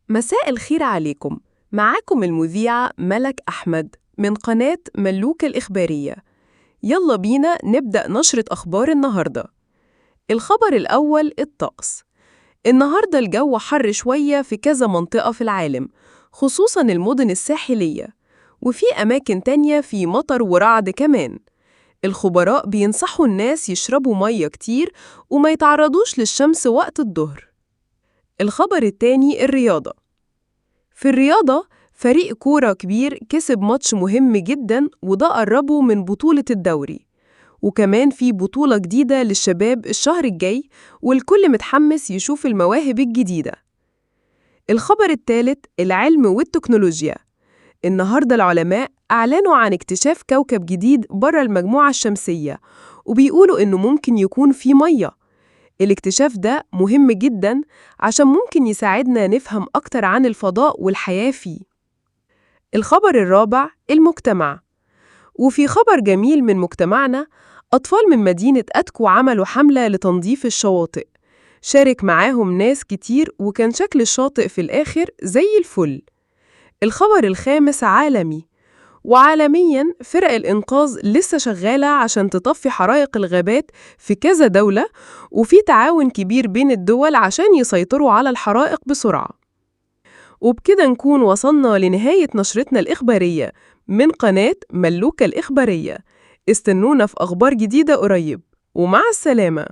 مساء الخير عليكم. معاكم المذيعة ملك أحمد من قناة ملوكة الإخبارية. يلا بينا نبدأ نشرة أخبار النهاردة. الخبر الأول الطقس. النهاردة الجو حر شوية في كذا منطقة في العالم، خصوصاً المدن الساحلية، وفي أماكن تانية في مطر ورعد كمان. الخبراء بينصحوا الناس يشربوا مية كتير وما يتعرضوش للشمس وقت الظهر. الخبر التاني الرياضة. في الرياضة فريق كورة كبير كسب ماتش مهم جدا، وده قربه من بطولة الدوري. وكمان في بطولة جديدة للشباب الشهر الجاي، والكل متحمس يشوف المواهب الجديدة. الخبر الثالث العلم والتكنولوجيا. النهاردة العلماء أعلنوا عن اكتشاف كوكب جديد بره المجموعة الشمسية، وبيقولوا إنه ممكن يكون فيه مية. الاكتشاف ده مهم جداً عشان ممكن يساعدنا نفهم أكتر عن الفضاء والحياة فيه. الخبر الرابع المجتمع. وفي خبر جميل من مجتمعنا، أطفال من مدينة أتكو عملوا حملة لتنظيف الشواطئ. شارك معاهم ناس كتير، وكان شكل الشاطئ في الآخر زي الفل. الخبر الخامس عالمي. وعالمياً فرق الإنقاذ لسه شغالة عشان تطفي حرائق الغابات في كذا دولة، وفي تعاون كبير بين الدول عشان يسيطروا على الحرائق بسرعة. وبكده نكون وصلنا لنهاية نشرتنا الإخبارية من قناة ملوكة الإخبارية. استنونا في أخبار جديدة قريب، ومع السلامة.